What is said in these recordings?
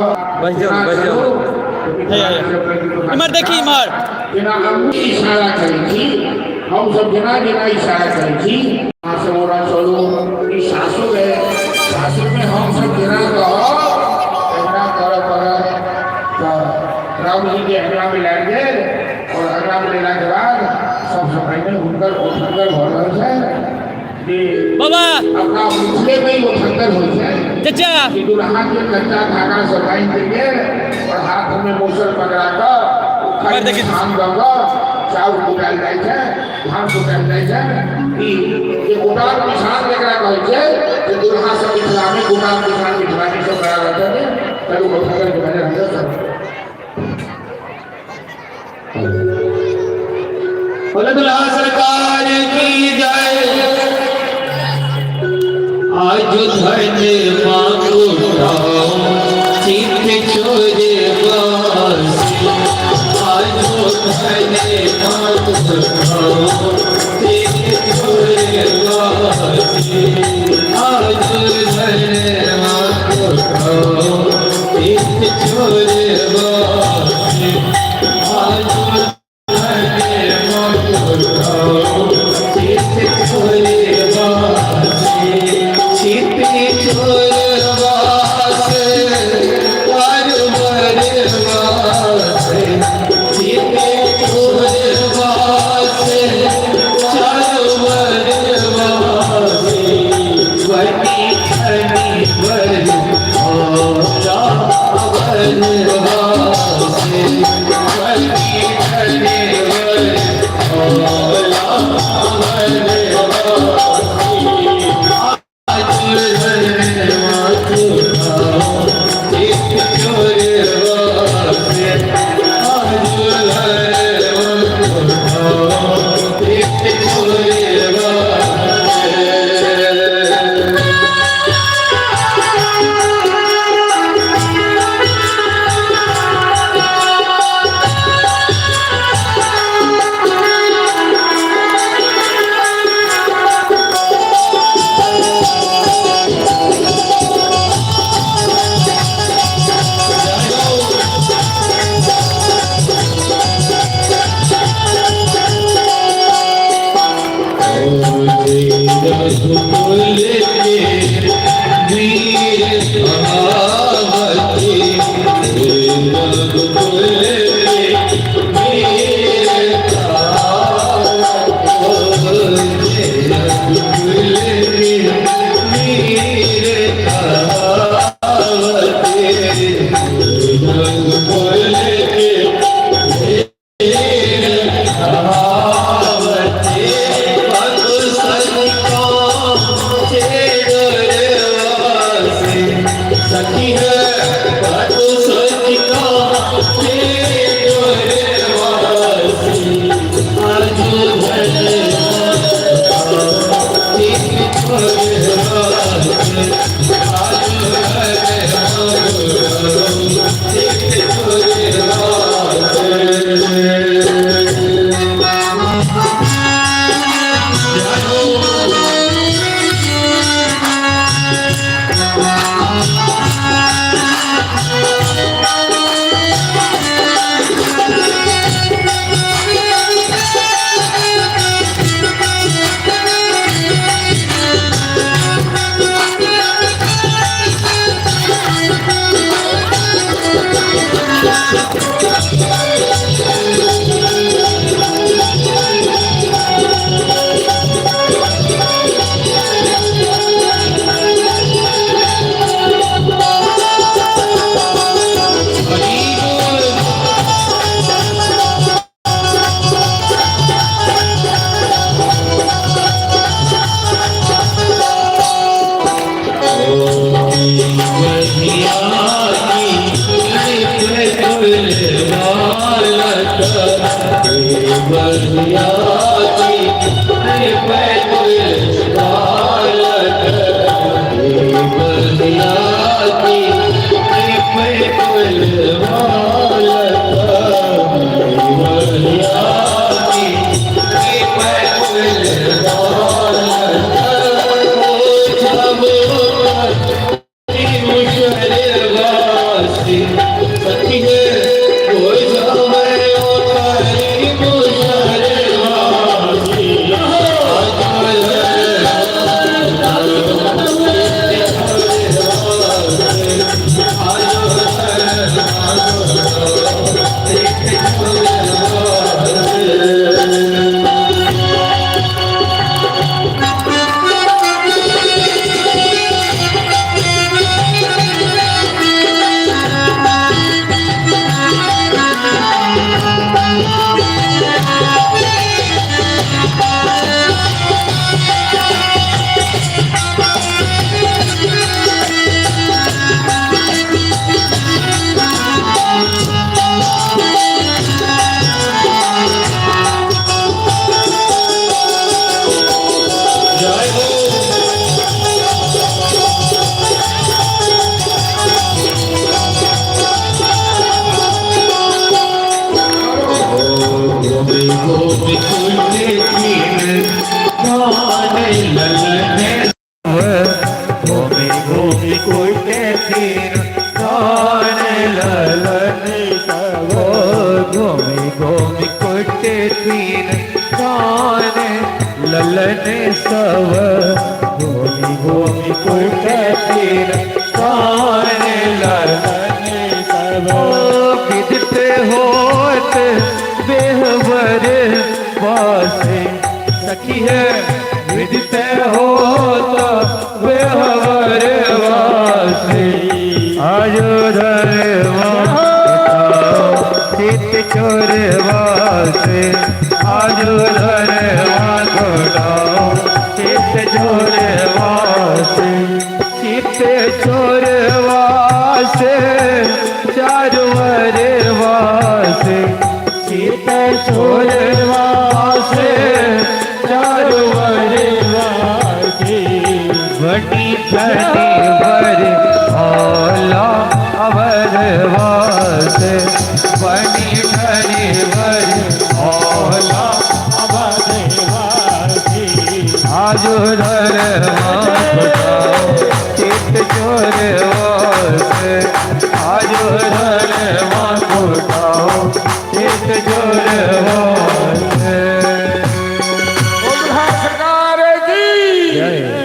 बस जाओ, बस जाओ। हे, हे। इम्हर देखी, इम्हर। जेना हमहूँ इशारा करै छी, हमसब जेना जेना इशारा करै छी, अहाँ सब ओना चलू। ई सासुर है, सासुरमे हमसब जेना कहब तेना करऽ पड़त। तऽ रामजीके अङ्गनामे लायल गेल आओर अङ्गनामे लेलाके बाद सबसँ पहिने हुनकर ओठंगर भऽ रहल छै जे बाबा अपना मिथिलेमे ई ओठंगर होइ छै चचा कि दुल्हा के कच्चा धागा से बांधि देल गेल और हाथ में मूसल पकड़ा कऽ उखड़ में धान दऽ कऽ चाउर कुटायल जाइ छै, धान कुटायल जाइ छै। ई जे गोटाक पिसान जकरा कहै छै, से दुल्हा सब मिथिलामे गोटाक पिसान मिथिलामे सब करा रहल छथिन। चलू, ओठंगर के भजन हमसब सब बोले दुल्हा सरकार की जय। आज धन मांगो चित चोर वासी, आज धन मांगो चित चोर वासी, आज धन मांगो चित चोर वासी, आज सब घूमि घूमि कुटतीर कान ललन सब। विदित होत बेहवर वासे सखी है, विदित होत बेहवर वासे। आयोधर चित चोर वासे, आयोधर चित चोर वासे, चित चोर वासे, चारवर वासे, चित चोर वासे, चारवर वासे। बड़ी धनी वर भोला अवर वासे, बड़ी धनी वर भोला अवर वासे। आजो धर चित चोर वासे, आजो धर चित चोर वासे। बोल सरकार की जय।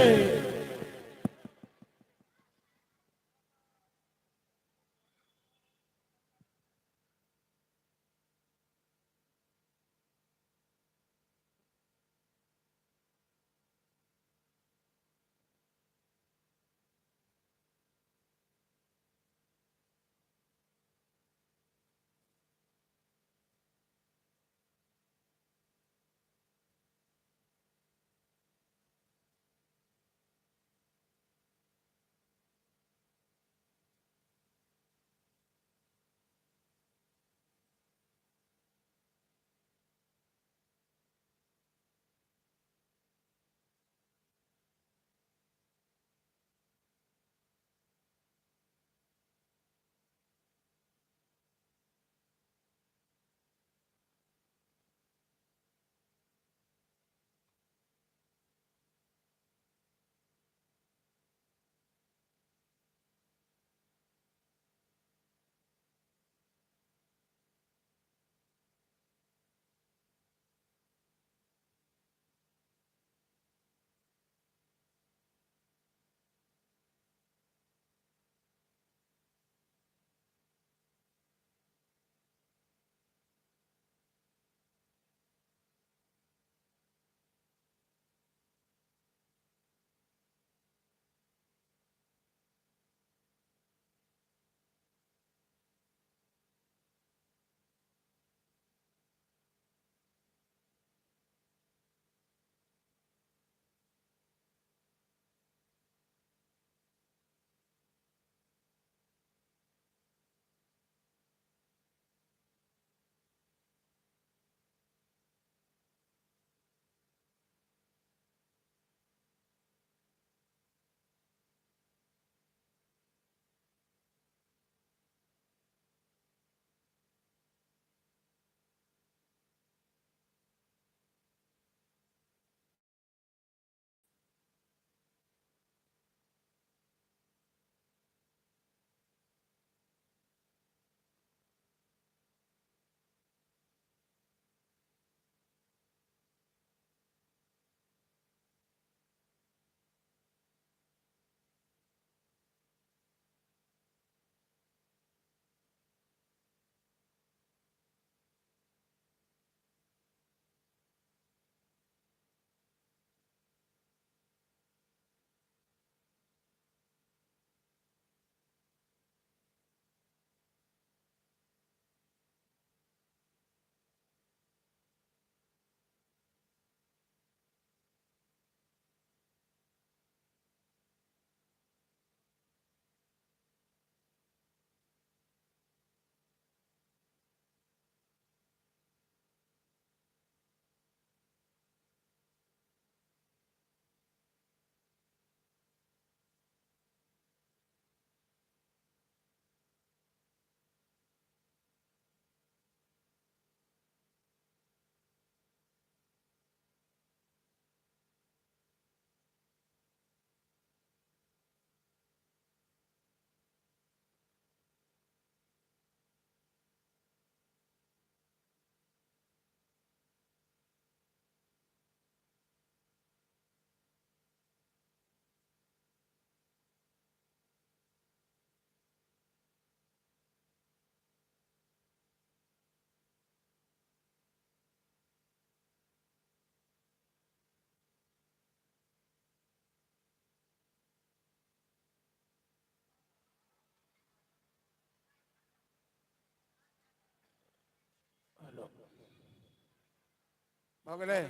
भऽ गेलै,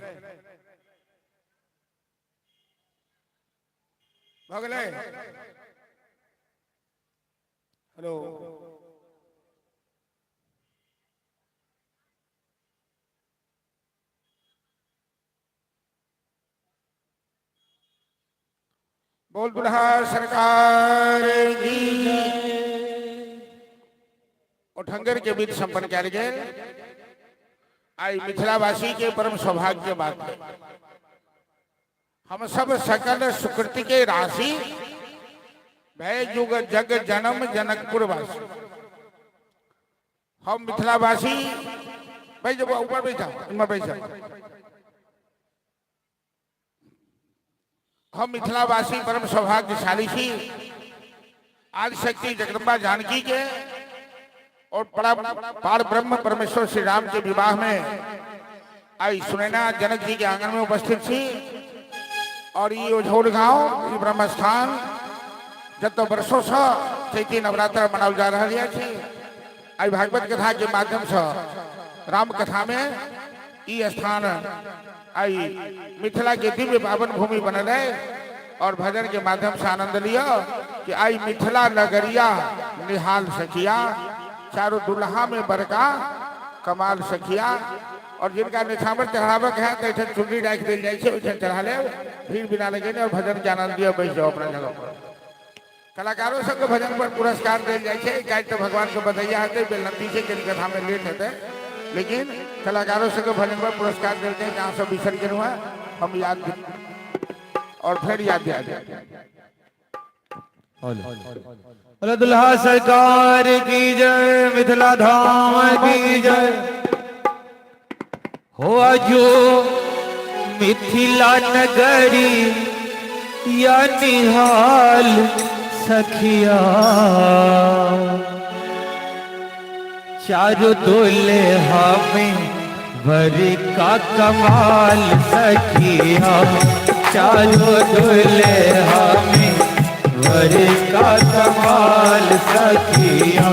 भऽ गेलै। हेलो, बोल दुल्हा सरकार की। ओठंगर के बीच संपन्न कयल गेल। आई मिथिलावासी के परम सौभाग्य के बात है। हम सब सकल सुकृति के राशि भय जुग जग जन्म जनकपुर वासी। हम मिथिलावासी भाई जब ऊपर बैठा, इनमें बैठा। हम मिथिलावासी परम सौभाग्यशाली छी। आदिशक्ति जगदम्बा जानकी के और बड़ा पार ब्रह्म परमेश्वर श्री राम के विवाह में आई सुनैना जनक जी के आंगन में उपस्थित छी। और ये उझौल गांव, ये ब्रह्मस्थान जत वर्षों से चैती नवरात्र मनाओल जा रहा अछि। आई भागवत कथा के माध्यम से राम कथा में ई स्थान आई मिथिला के दिव्य पावन भूमि बनल है। और भजन के माध्यम से आनंद लिया कि आई मिथिला नगरिया निहाल सखिया, चारों दुल्हा में बड़का कमाल सखिया। और जिनका निछावर चढ़ावक है तो एहिठाम चुनरी राखि देल जाइ छै, ओहिठाम चढ़ा लेब भीड़ बिना लगेने। और भजन के आनंद लिअ, बैस जाओ अपना जगह पर। कलाकारों सबके भजन पर पुरस्कार देल जाइ छै। काल्हि तऽ भगवान के बधैया हेतै, बेलनती छै, कनि कथा में लेट हेतै, लेकिन कलाकारों सबके भजन पर पुरस्कार देल जाइ। जहाँ सब बिसरि गेलहुँ हँ, हम याद और फिर याद दिया जाए। बोले दुल्हा सरकार की जय, मिथिला धाम की जय हो। अजो मिथिला नगरी या निहाल सखिया, चारों दुल्हा में वर का कमाल सखिया, चारों दुल्हा में वर का कमाल सखिया,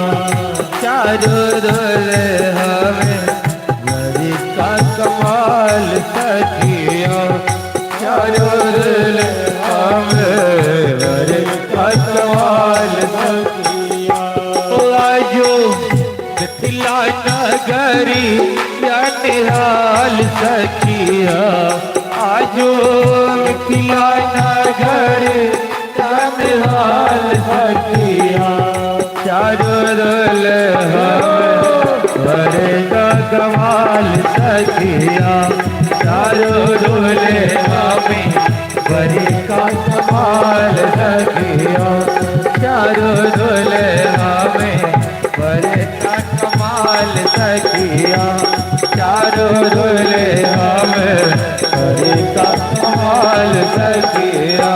चारों दुल्हा में वर का कमाल सखिया, चारों दुल्हा में वर का कमाल सखिया। ओ आजो मिथिला नगरी या निहाल सखिया, आजो मिथिला नगर या निहाल सखिया, चारों दुल्हा वर का कमाल सखिया, चारों दुल्हा में वर का कमाल सखिया, चारों दुल्हा में वर का कमाल सखिया, चारों दुल्हा में वर का कमाल सखिया।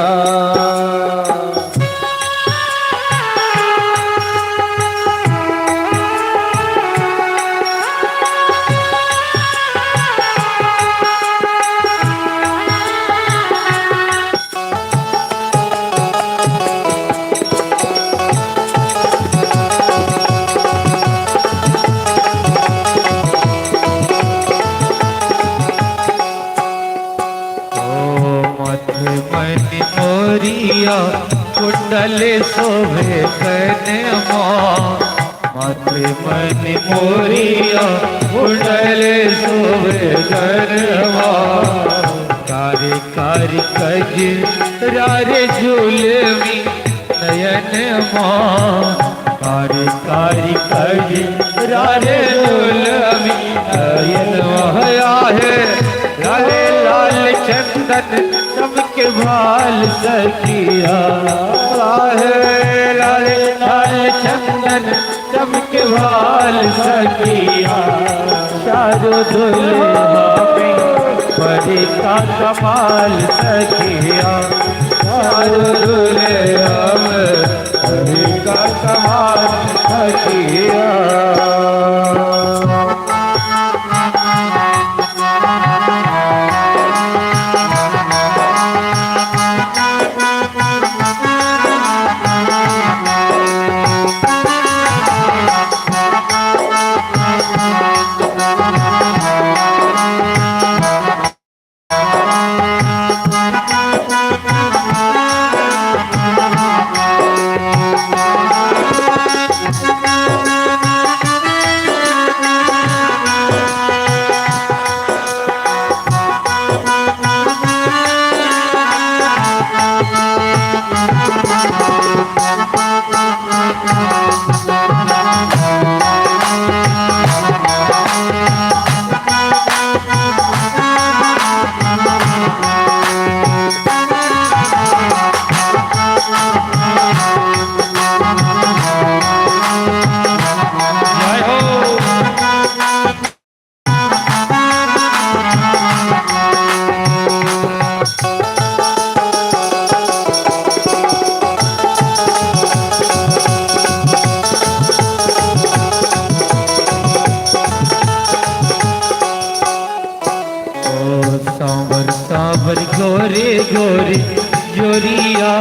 ओ मथ मन मोरिया कुंडल शोभे कनमा, मथ मन मोरिया कुंडल शोभे कनमा, कार कार कज रारे झूलमी नयन माँ, कार कार कज रारे झूलमी नयन माया है, लाले लाल चंदन चमके भाल सखिया, है लाले लाल चंदन चमके भाल सखिया, चारों दुल्हा में बड़े का कमाल सखिया, चारों दुल्हा में बड़े का कमाल सखिया। गोरी जोरिया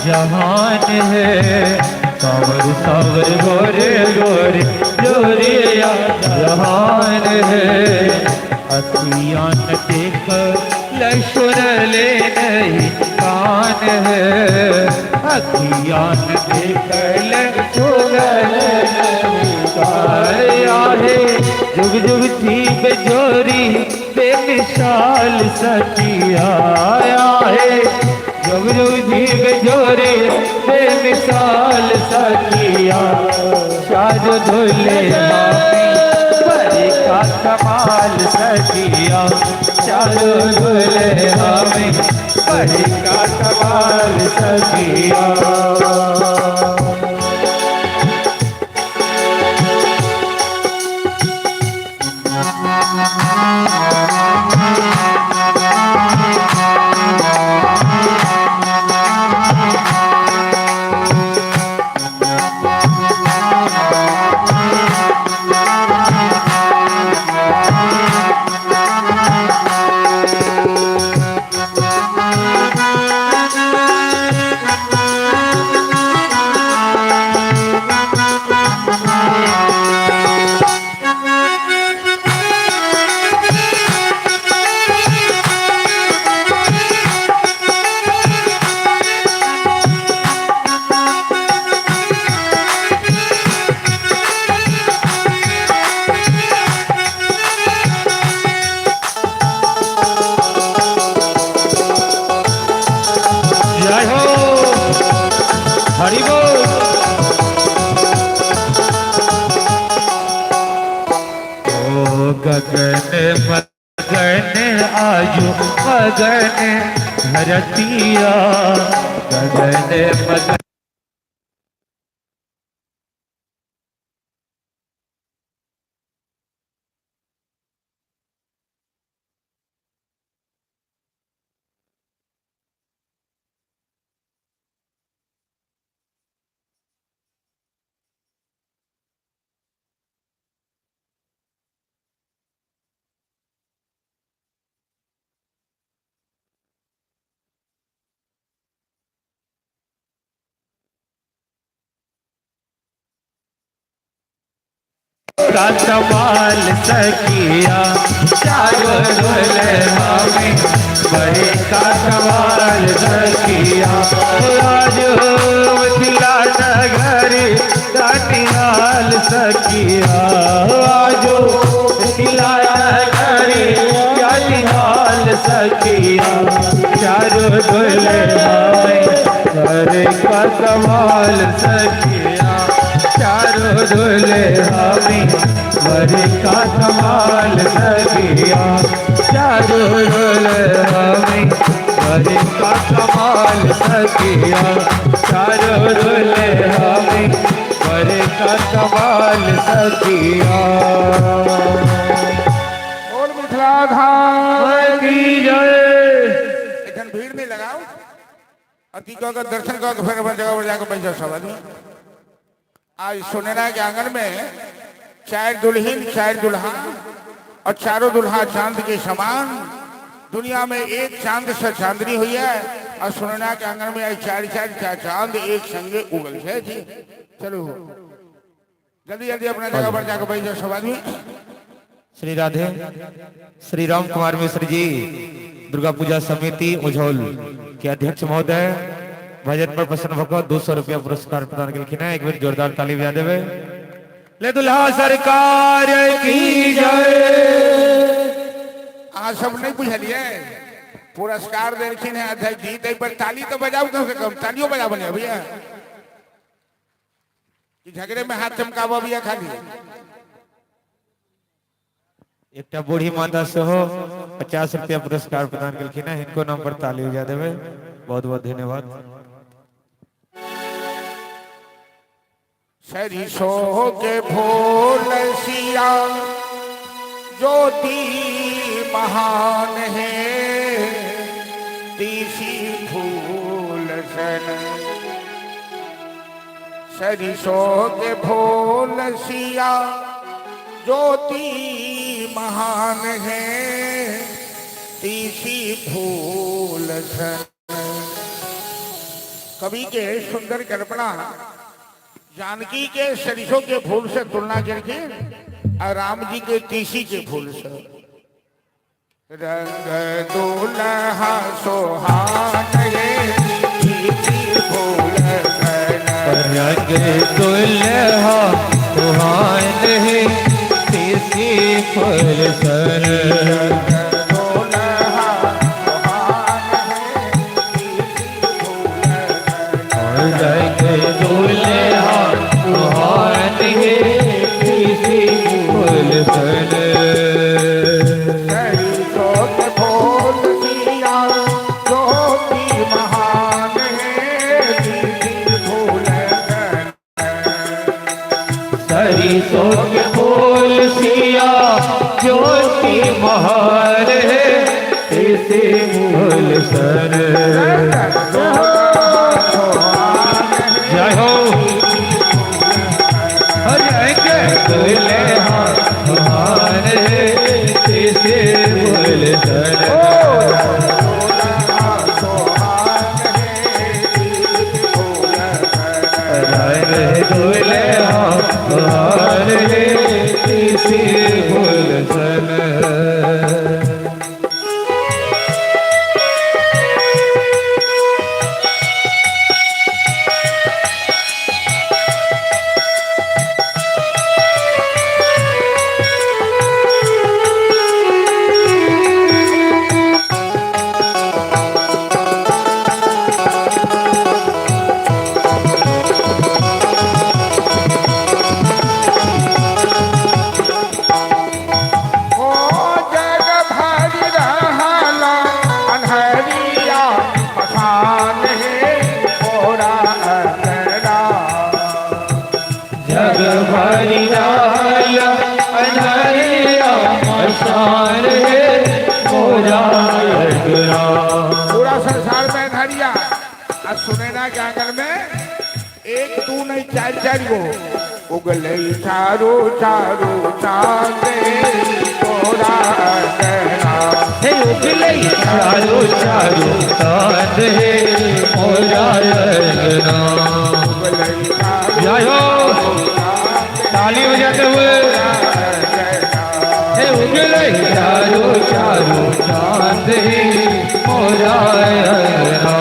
जहान है। सावर सावर गोरे गोरे जोरिया जहान है। अखियां न देख सुन ले नहीं कान है। अखियां न देख सुन ले नहीं कान है। जुग जुग थी बेजोरी बेमिसाल सखिया आया है। जुग जुग थी बेजोरी बेमिसाल सखिया। शाज धुले बड़े का कमाल सखिया। चारो धुले हमें बड़े का कमाल सखिया। जय हो हरि बोल। ओ गगन मगन आजू मगन धरतिया। गगन मगन का कमाल सखिया। चारों धुले हमें बड़े का कमाल सखिया। आज मिथिला नगर दानिहाल सखिया। आज मिथिला नगर दानिहाल सखिया। चारों धुले हमें बड़े का कमाल सखिया। चारों धुले हमें बड़े का कमाल सखिया। चारों धुले हमें बड़े का कमाल सखिया। चारों धुले हमें बड़े का कमाल सखिया। बोल मिथिला धाम की जय। एखन भीड़ नहीं लगाओ, अति कह के दर्शन कह के फिर अपन जगह पर जाकर बैठ जाओ सब आदमी। आज सोनेरा के आंगन में 4 दुल्हन 4 दुल्हा और चारों दुल्हा चांद के समान। दुनिया में एक चांद से चांदनी हुई है और सोनेरा के आंगन में आज 4 4 4 चांद एक संगे उगल है जी। चलो जल्दी जल्दी अपना जगह पर जाकर बैठ जाओ सब आदमी। श्री राधे श्री राम कुमार मिश्र जी दुर्गा पूजा समिति उझौल के अध्यक्ष महोदय भजन पर प्रसन्न भगवत 200 रुपया पुरस्कार प्रदान केलखिन है। एक बेर जोरदार ताली बजा देवे। ले दुल्हा सरकार की जय। अहाँ सब नहीं बुझलिए पुरस्कार देलखिन है अध्यक्ष जी, ताहि पर ताली तो बजाउ कम से कम, तालियो बजाबो नहीं भैया कि झगड़े में हाथ चमकाबो भैया खाली। एकटा बूढ़ी माता सेहो 50 रुपया पुरस्कार प्रदान केलखिन है। हिनको नाम पर ताली बजा देवे। बहुत बहुत धन्यवाद। सरिसों के फूल सिया ज्योति महान है, तीसी फूल सन। सरिसों के फूल सिया ज्योति महान है, तीसी फूल सन। कवि के सुंदर कल्पना जानकी के सरिसों के फूल से तुलना करके और राम जी के तीसी के फूल से। रंग दुल्हा सोहान रे तीसी फूल सन। रंग दुल्हा सुहान है तीसी फूल सन। रंग दुल्हा सोहान है तीसी फूल सन। रंग दुल्हा सुहान है तीसी फूल सन। सरिसों के फूल सिया ज्योति महान है तीसी फूल सन। सरिसों के फूल सिया ज्योति महान है तीसी फूल सन। जय हो रंग दुल्हा सुहान है तीसी फूल सन। रंग दुल्हा सुहान है तीसी फूल सन। ओ जग भर रहला अन्हरिया मसान है मोरा अंगना। जग भरि रहल अन्हरिया मसान है मोरा अंगना। पूरा संसार में अन्हरिया और सुनैना के आंगन में एक दू नहीं चार चार गो उगले चारो चारो चांद मोरा अंगना। हे उगले चारो चारो चांद है मोरा अंगना। उगले चारो जय हो ताली बजाते हुए। हे उगले चारो चारो चांद है मोरा अंगना।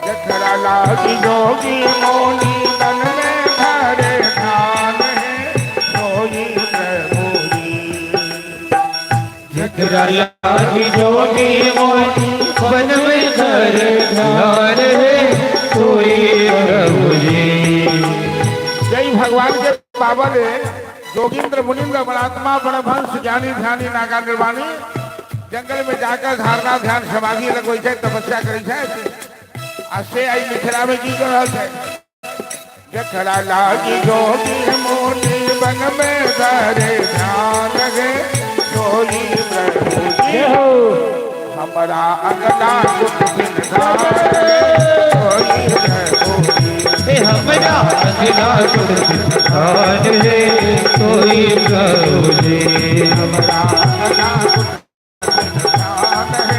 जखरा लागी जोगी मोनी तन में धरे ध्यान है सोई प्रभु जी। जकरा लागी जोगी मोनी वन में धर ध्यान है कोई प्रभु जी। जय भगवान के बाबा ने जोगिंद्र मुनिंद्र बलात्मा परमहंस ज्ञानी ध्यानी नागा निर्वाणी जंगल में जाकर धारणा ध्यान समाधि लगबै छै, तपस्या करै छै आ से आई मिथिला में की कर रहल छै। जखरा लागी जोगी मोनी वन में धरे ध्यान गे सोई प्रभु जी। हमारा अंगना कुछ बिन धान सोई प्रभु जी। हे हमरा अंगना कुदरत स्थान है सोई प्रभु जी। हमरा अंगना स्थान है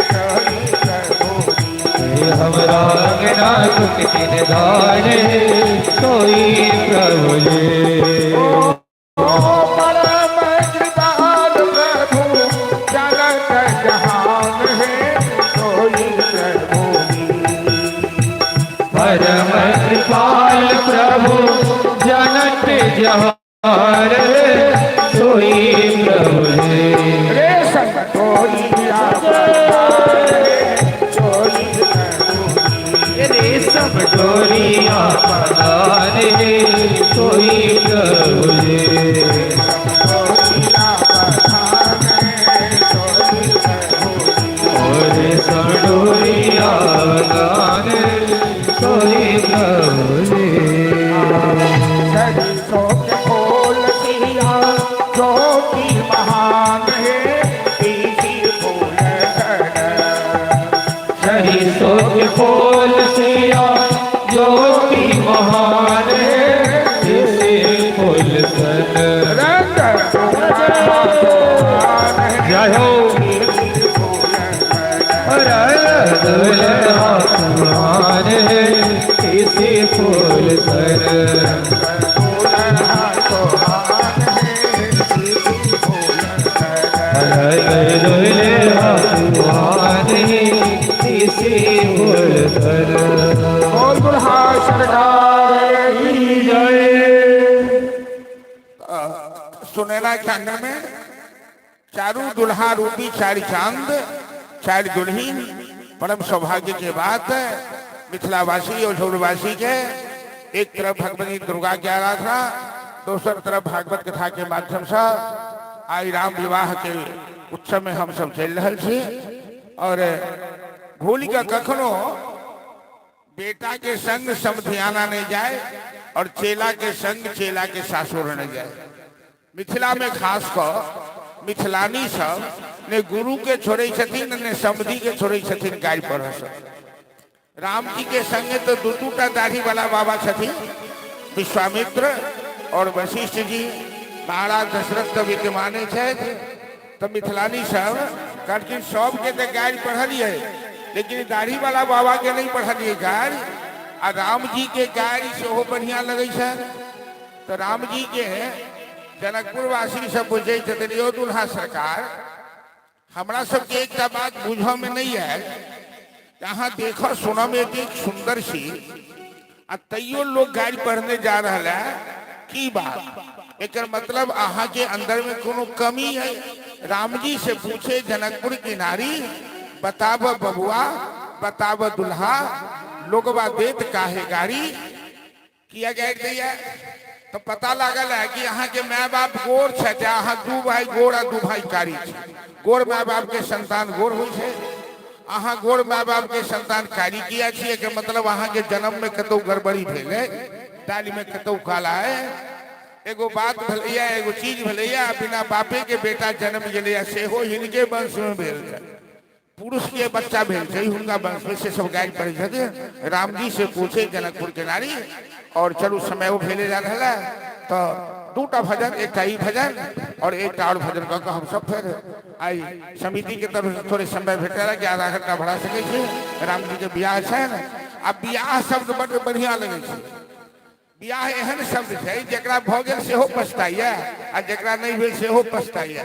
सोई प्रभु जी। हमरा अंगना कुटी निधान है सोई प्रभु जी। ओ परम कृपाल प्रभु जगत जहान है सोई प्रभु जी। परम कृपाल प्रभु जनत जहान है सोई प्रभु जी। रे संतोरिया प्रधान है सोई प्रभु जी। रे सब डोरिया प्रधान है सोई प्रभु जी। संतोरिया प्रधान है सोई प्रभु जी। और सब डोरिया प्रधान सोई प्रभु जी। सरिसों के फूल सिया ज्योति महान है तीसी फूल धर। सरिसों के फूल सिया ज्योति महान है इसे फूल सन। रंग सुहान है जय हो। तीसी फूल धर। दुल्हा सुहान है इसे फूल सन। दुल्हा सुहान है तीसी फूल धर। दुल्हा सुहान है इसे फूल सन। बोल दुल्हा सरकार की जय। सुनैना के आंगन में चारू दुल्हा रूपी चारि चांद चारि दुल्हीन, परम सौभाग्य के बात है मिथिलावासी और झोरवासी के। एक तरफ भगवती दुर्गा के आराधना, दोसर तरफ भागवत कथा के माध्यम से आई राम विवाह के उत्सव में हम सब चल रहा छी। और भूल के कखनो बेटा के संग समधियाना नहीं जाए और चेला के संग चेला के सासुर नहीं जाए। मिथिला में खास कर मिथिलानी सब ने गुरु के छोड़े छथिन ने समधि के छोड़े छथिन गाय पर सब। राम जी के संगे तो दू दू टा दाढ़ी वाला बाबा छथिन, विश्वामित्र और वशिष्ठ जी। महाराज दशरथ तो विद्यमान छथि। तो मिथिलानी सब कहलखिन सबके तो गारि पढ़लियै, लेकिन दाढ़ी वाला बाबा के नहीं पढ़लियै गारि। आ राम जी के गारि सेहो बढ़िया लगै छनि। तो राम जी के जनकपुरवासी सब बुझै छथिन, यौ दुल्हा सरकार, हमरा सबके एकटा बात बुझऽ में नहीं आयल, अहाँ देखऽ सुनऽ में एतेक सुंदर छी आ तैयो लोग गारि पढ़ने जा रहल है, की बात? एकर मतलब अहाँ के अंदर में कोनो कमी है। राम जी से पूछे जनकपुर की नारी, बताब बबुआ बताब दुल्हा, लोगवा देत काहे गारी। किया गारि दैया? तो पता लागल है कि अहाँ के my बाप गोर छथि, अहाँ दू भाई गोर आ दू भाई कारी छी। गोर my बाप के संतान गोर होइ छै, अहाँ गोर my बाप के संतान कारी किया छी? एकर मतलब अहाँ के जन्म में कतौ गड़बड़ी भेल है, दालि में कतौ काला है। एगो बात भेलैया, एगो चीज भेलैया, बिना बापे के बेटा जन्म गेलैया सेहो हिनके वंश में भेल छै, पुरुष के बच्चा भेल छै हुनका वंश में, से सब गारि पढ़ै छथिन। राम जी से पूछे जनकपुर के नारी। और चलू समय ओ भेले जा रहल है, तो दूटा भजन, एकटा ई भजन और एकटा और भजन कऽ के हम सब फेर आई समिति के तरफ से थोड़े समय भेटल है कि आधा घंटा बढ़ा सकै छी। राम जी के बियाह छनि आ बियाह शब्द बड्ड बढ़िया लगै छै। बियाह एहन शब्द छै जकरा भऽ गेल सेहो पछताइया आ जकरा नहि भेल सेहो पछताइया।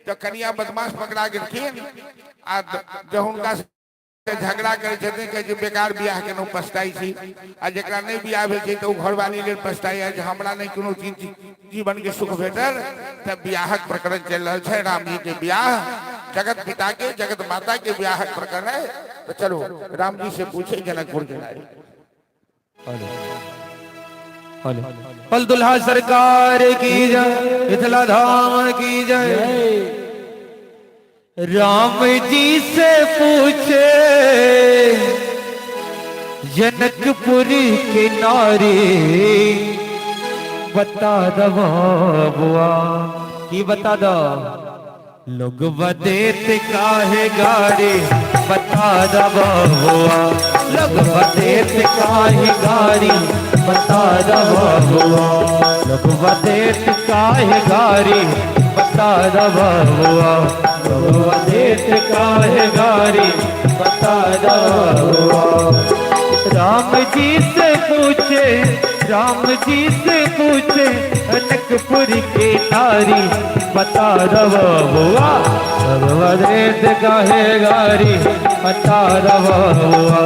जब कनिया बदमाश पकड़ा गेलखिन आ जब हुनका से झगड़ा करै छथिन, कहै छै बेकार बियाह केलहुँ, पछताइ छी। आ जकरा नहि बियाह भेल छै तऽ ओ घरवाली लेल पछताइया जे हमरा नहि कोनो चीज जीवन के सुख भेटल। तऽ बियाहक प्रकरण चलि रहल छै, राम जी के बियाह, जगत पिता के जगत माता के बियाहक प्रकरण है। तऽ चलू राम जी से पूछे जनकपुर के नारी। पल दुल्हा सरकार की जय, मिथिला धाम की जय। राम जी से पूछे जनकपुरी के नारी, बता दो बुआ की बता दो, लोग बदेत काहे गारी, बता दो बुआ। लोग देत काहे गारी बता द बबुआ, लोग देत काहे गारी बता द बबुआ, लोग देत काहे गारी बता द बबुआ। राम जी से पूछे, राम जी से पूछे अनकपुर के नारी बता द बबुआ, लोग देत काहे गारी बता द बबुआ,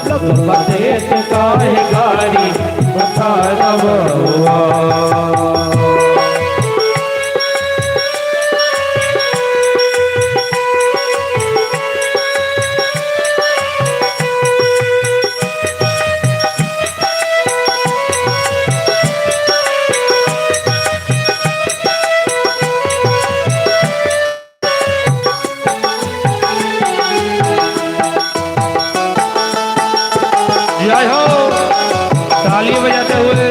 लोग देत काहे गारी बता द बबुआ। जय हो, ताली बजाते हुए।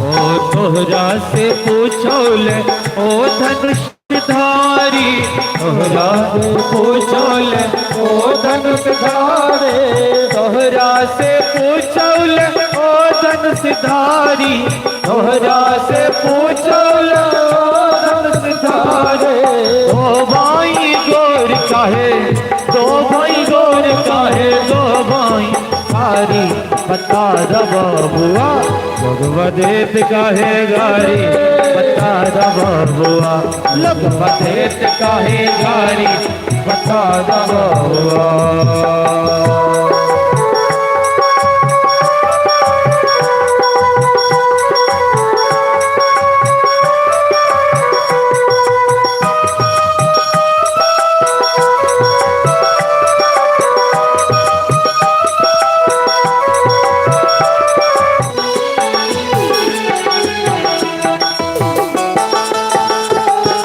ओ तोहरा से पूछो ले ओ धनुषधारी, तोहरा से पूछो ले ओ धनुषधारे, तोहरा से पूछो ले ओ धनुषधारी, तोहरा से पूछो ले ओ धनुषधारे। ओ भाई गोर काहे, दो भाई गोर काहे, दो भाई थारी बता द बबुआ, लोग देत काहे गारी बता द बबुआ, लोग देत काहे गारी बता द बबुआ।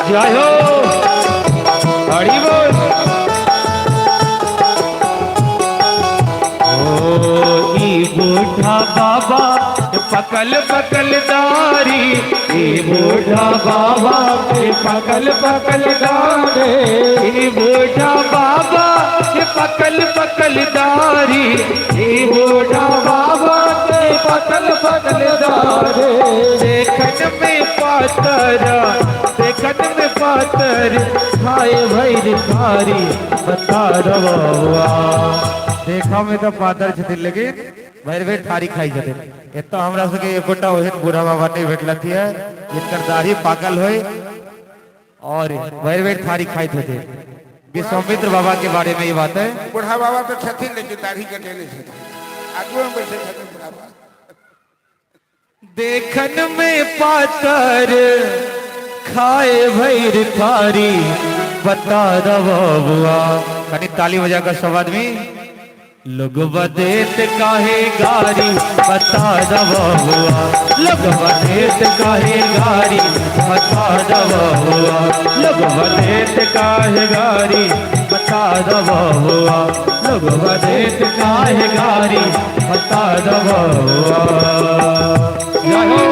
जय हो, हरि बोल। ओ ई बूढ़ा बाबा पकल पकल दारी, ई बूढ़ा बाबा पकल पकल दारे, ई बूढ़ा बाबा पकल पकल दारी, ई बूढ़ा बाबा पकल पकल दारे। देखन में पातर, देखन में पातर खाए भैर थारी बता द बबुआ। देखा में तो पातर छथिन लेकिन भरि भरि थारी खाई छथिन। एतऽ हमरा सबके एकोटा ओहन बूढ़ा बाबा नहीं भेटलथि है जिनकर दाढ़ी पाकल होय और भरि भरि थारी खाइत होते। विश्वामित्र बाबा के बारे में ये बात है। बूढ़ा बाबा तो छथिन लेकिन दाढ़ी कटेले छथिन, आगू में बैठे छथिन बूढ़ा बाबा। देखन में पातर खाए भैर थारी बता द बबुआ। कनी ताली बजाकर सब आदमी। लोग बदेत काहे गारी बता द बबुआ, लोग बदेत काहे गारी बता द बबुआ, लोग बदेत काहे गारी बता द बबुआ, लोग बदेत काहे गारी बता द बबुआ। जय हो।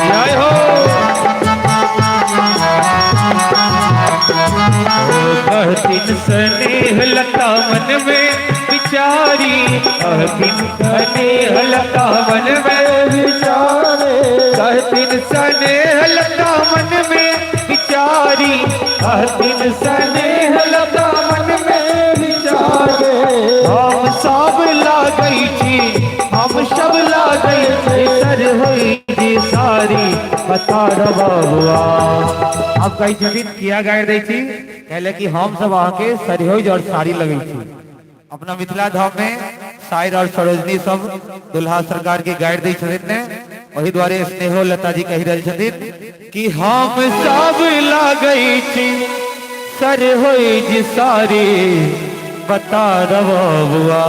जय हो। कहतिन स्नेह लता मन में विचारी, कहतिन स्नेह लता मन में विचारे, कहतिन स्नेह लता मन में विचारी, कहतिन स्नेह लता मन में विचारे। हम सब लागै छी, हम सब लागै छी सर होई जी सारी बता द बबुआ। अब कहै छथिन किया गारि दै छी, कहले कि हम सब अहाँके सरहोज और साड़ी लगै छी। अपना मिथिला धाम में साइर और सरोजनी सब दुल्हा सरकार के गारि दै छथिन ने, ओहि दुआरे स्नेहो लता जी कहि रहल छथिन कि हम सब लागै छी सरहोज साड़ी बता दो बबुआ।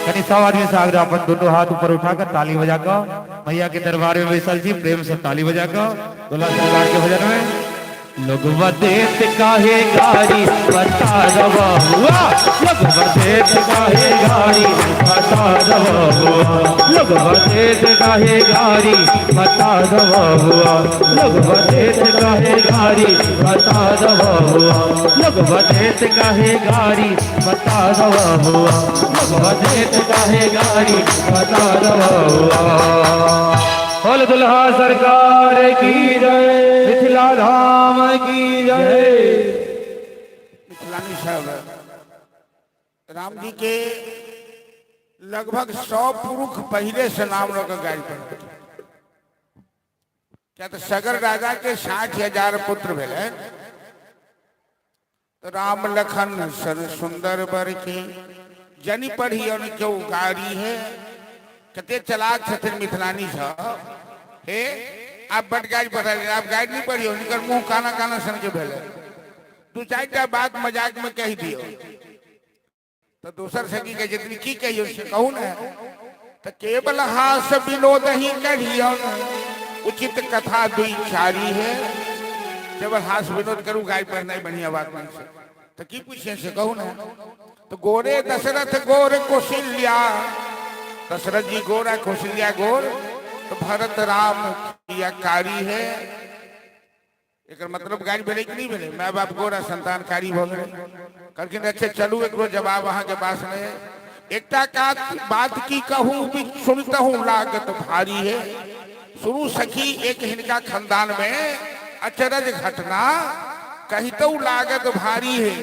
कनी सब आदमी से आग्रह अपन दोनों हाथ ऊपर उठाकर ताली बजा कऽ मैया के दरबार में बैसल छी, प्रेम से ताली बजा कऽ दुल्हा सरकार के भजन में। लोगवा देत काहे गारी बता दो बबुआ, लोगवा देत काहे गारी बता दो बबुआ, लोगवा देत काहे गारी बता दो बबुआ, लोगवा देत काहे गारी बता दो बबुआ, लोगवा देत काहे गारी बता दो बबुआ, लोगवा देत काहे गारी बता दो बबुआ। बोल दुल्हा सरकार की जय, मिथिला धाम की जय। मिथिलानी सब राम जी के लगभग 100 पुरुष पहले से नाम लऽ कऽ गारि पड़ल। क्या तऽ सगर राजा के 60,000 पुत्र भेलै। तो राम लखन सर सुंदर बर के जनि पढ़ी क्यों गारी है। कते चलाक छथिन मिथिलानी सब। हे आप बड गारि पढ़ल, आप गारि नहीं पढ़ियो, हिनकर मुंह काना काना सन के भेलै। दू चारि टा बात मजाक में कहि दियौ तो दोसर सखी के जितनी की कहियो से कहू ने, तो केवल हास विनोद ही कहियो, उचित कथा दुई चारी है। केवल हास विनोद करू, गाय पढ़नाइ बढ़िया बात नहीं है। तो की पूछे से कहू ने, तो गोरे दशरथ गोर कौशल्या, दशरथ जी गोरा कौशल्या गोर, तो भरत राम किया कारी है। एकर मतलब गाड़ी भेलै कि नहीं भेलै? माय बाप गोरा संतान कारी भऽ गेलै। कहलखिन अच्छा चलू एकरो जवाब अहाँके पास नहि है। एकटा कात बात की कहूँ भी सुनतहूँ लागत भारी है। सुनू सखी एक हिनका खानदान में अचरज घटना कहितहु लागत भारी है।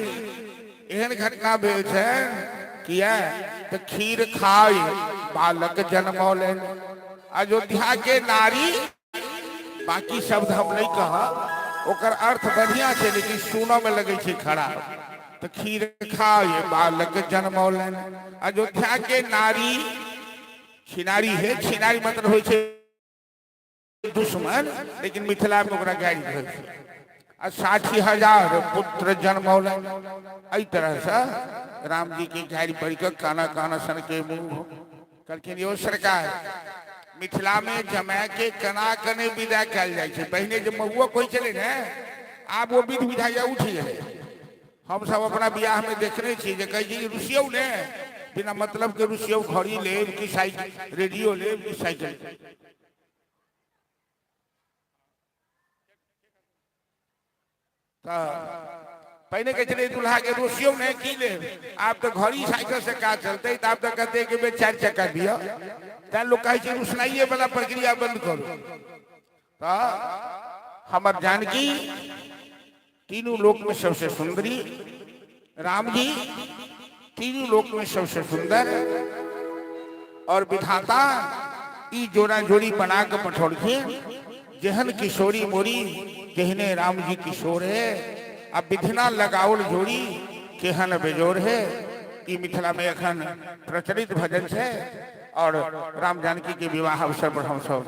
एहन घटना भेल छै किया तऽ खीर खाय बालक जन्मौलनि अयोध्या के नारी। बाकी शब्द हम नहीं कहब, ओकर अर्थ बढ़िया छै लेकिन सुनऽ में लगै छै खराब। तऽ खीर खाय बालक जन्मौलनि अयोध्या के नारी। छिनारी है, छिनारी मतलब होइ छै दुश्मन, लेकिन मिथिला में ओकरा गारि कहै छै। आ 60,000 पुत्र जन्मौलनि। एहि तरह से राम जी के गारि पढ़ि कऽ काना काना सन के मुँह कहलखिन यौ सरकार, मिथिला में जमाय के कना कने विदा कयल जाइ छै। पहिने जे महुआ कहै छलै ने, आब ओ विध विधाइया उठि गेलै। हमसब अपना बियाह में देखने छी जे कहै छै रुसियौ ने, बिना मतलब के रुसियौ, घड़ी लेब कि साइकिल, रेडियो लेब कि साइकिल। तऽ पहिने कहै छलै दुल्हा के रुसियौ ने की लेब, आब तऽ घड़ी साइकिल से काज चलतै, तऽ आब तऽ कहतै कि बे 4 चक्का दिअ। तैं लोक कहै छै रुसनाइए वाला प्रक्रिया बंद करू। तऽ हमर जानकी तीनू लोक में सबसे सुंदरी, राम जी तीनू लोक में सबसे सुंदर, और विधाता ई जोड़ा जोड़ी बना के पठौलखिन। जेहन किशोरी मोरी तेहने राम जी किशोर है, आ विधना लगाओल जोड़ी केहन बेजोर है। ई मिथिला में एखन प्रचलित भजन छै और राम जानकी के विवाह अवसर पर हम सब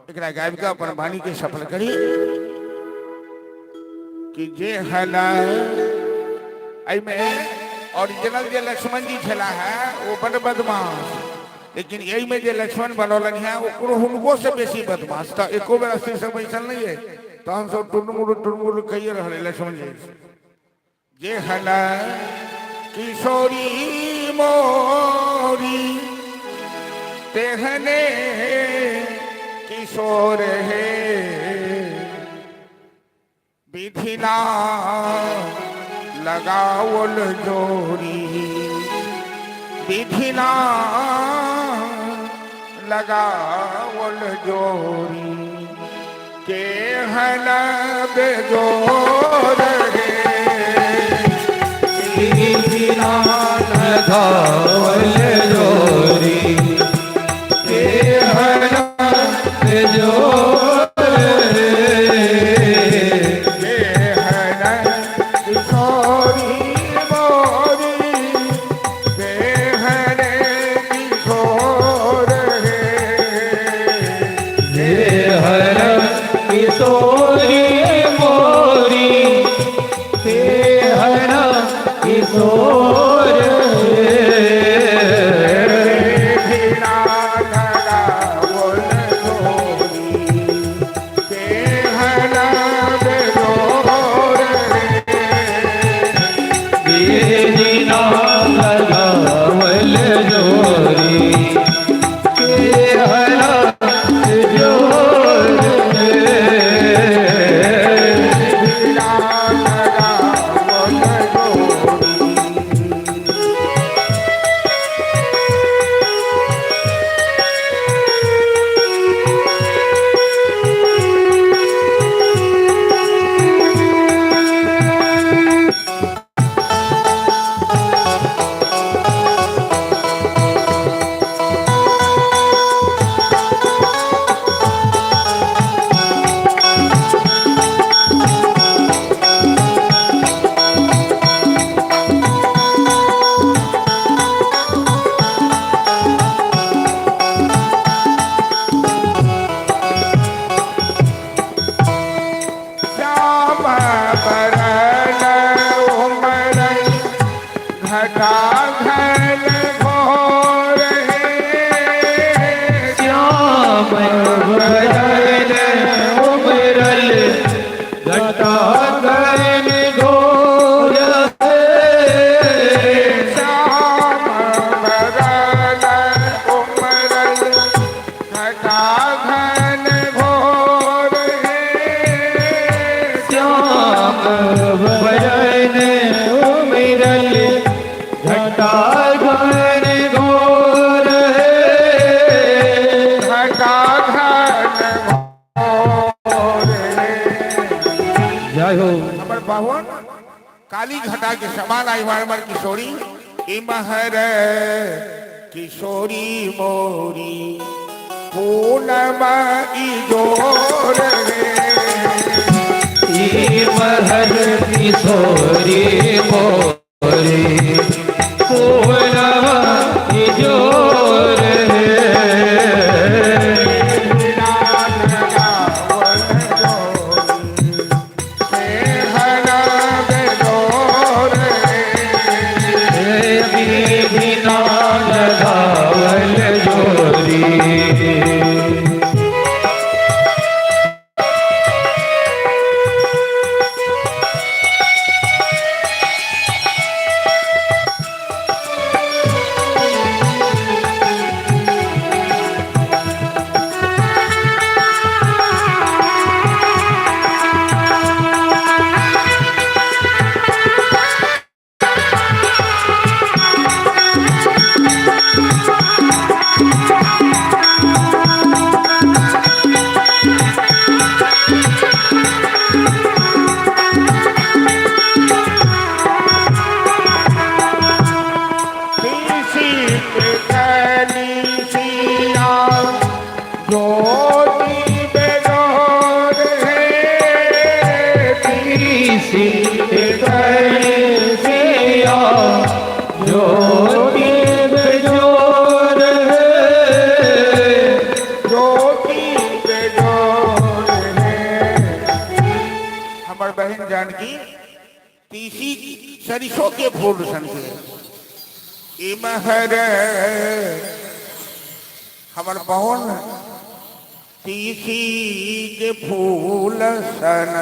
एकरा गाबि कऽ अपन वाणी के सफल करी कि जे हल एहिमे ओरिजिनल जे लक्ष्मण जी छला है वो बड बदमाश, लेकिन एहिमे जे लक्ष्मण बनौलनि है ओकरो हुनको से बेसी बदमाश। तऽ एको बेर स्त्री सब बैसल नहीं है, तहन सब टुनमुर टुनमुर कहिए रहल लक्ष्मण जी। जे हल किशोरी मोरी तेहने किशोर है, विधिना लगाओल जोरी, विधिना लगाओल जोरी केहन बेजोर है। विधिना लगाओल जोरी केहन बेजोर है। केहन किशोरी मोरी केहन किशोर है। हर किशोरी मोरी हर किशोर काली घटा के समान आई हमर किशोरी। इमहर किशोरी मोरी पूनम इजोर रे। महर किशोरी मोरी पूनम इजोर रे। बिना लगावल जोरी। ज्योति बेजोर है। ज्योति बेजोर है। हमर बहन जानकी तीसी सरिसों के फूल सन के इमहर हमर बहन तीसी के फूल सन,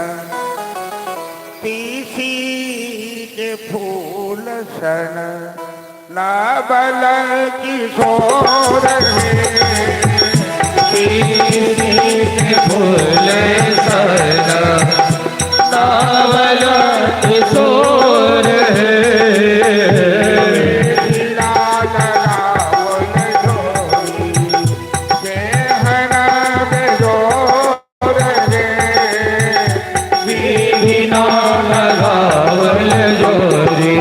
तीसी के फूल सन नाबल किशोर है। तीसी के फूल सन नावल किशोर है। बिना लगावल जोरी।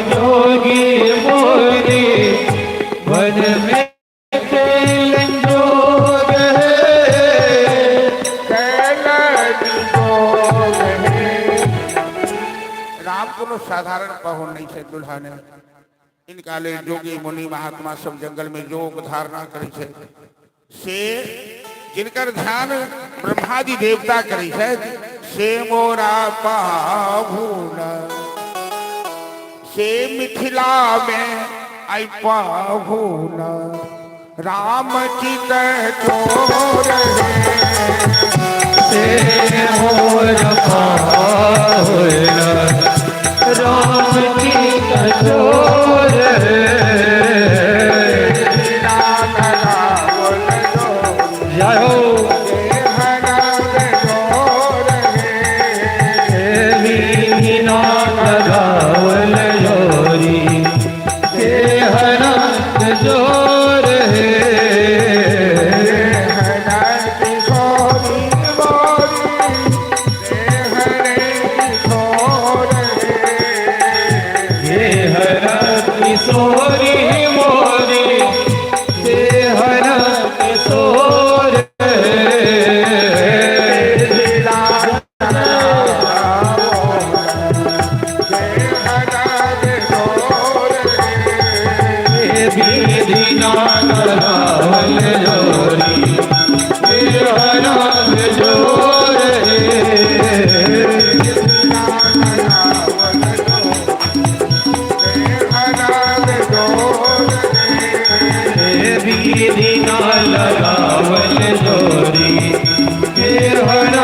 जोगी मोरी वन में केलन जोग है। राम कोनो साधारण पहुन नहीं छे दुल्हा ने। इनका ले जोगी मुनि महात्मा सब जंगल में जोग धारणा करै छे, से जिनकर ध्यान ब्रह्मादि देवता करै छे, से मोरा पाहुन से मिथिला में आई पाहुन राम चित चोर है। से मोर पाहुन राम चित चोर है। जय हो। बिना लगावल जोरी हरा जोर है। हरा किशोरी मोरी हरा किशोर है। हर।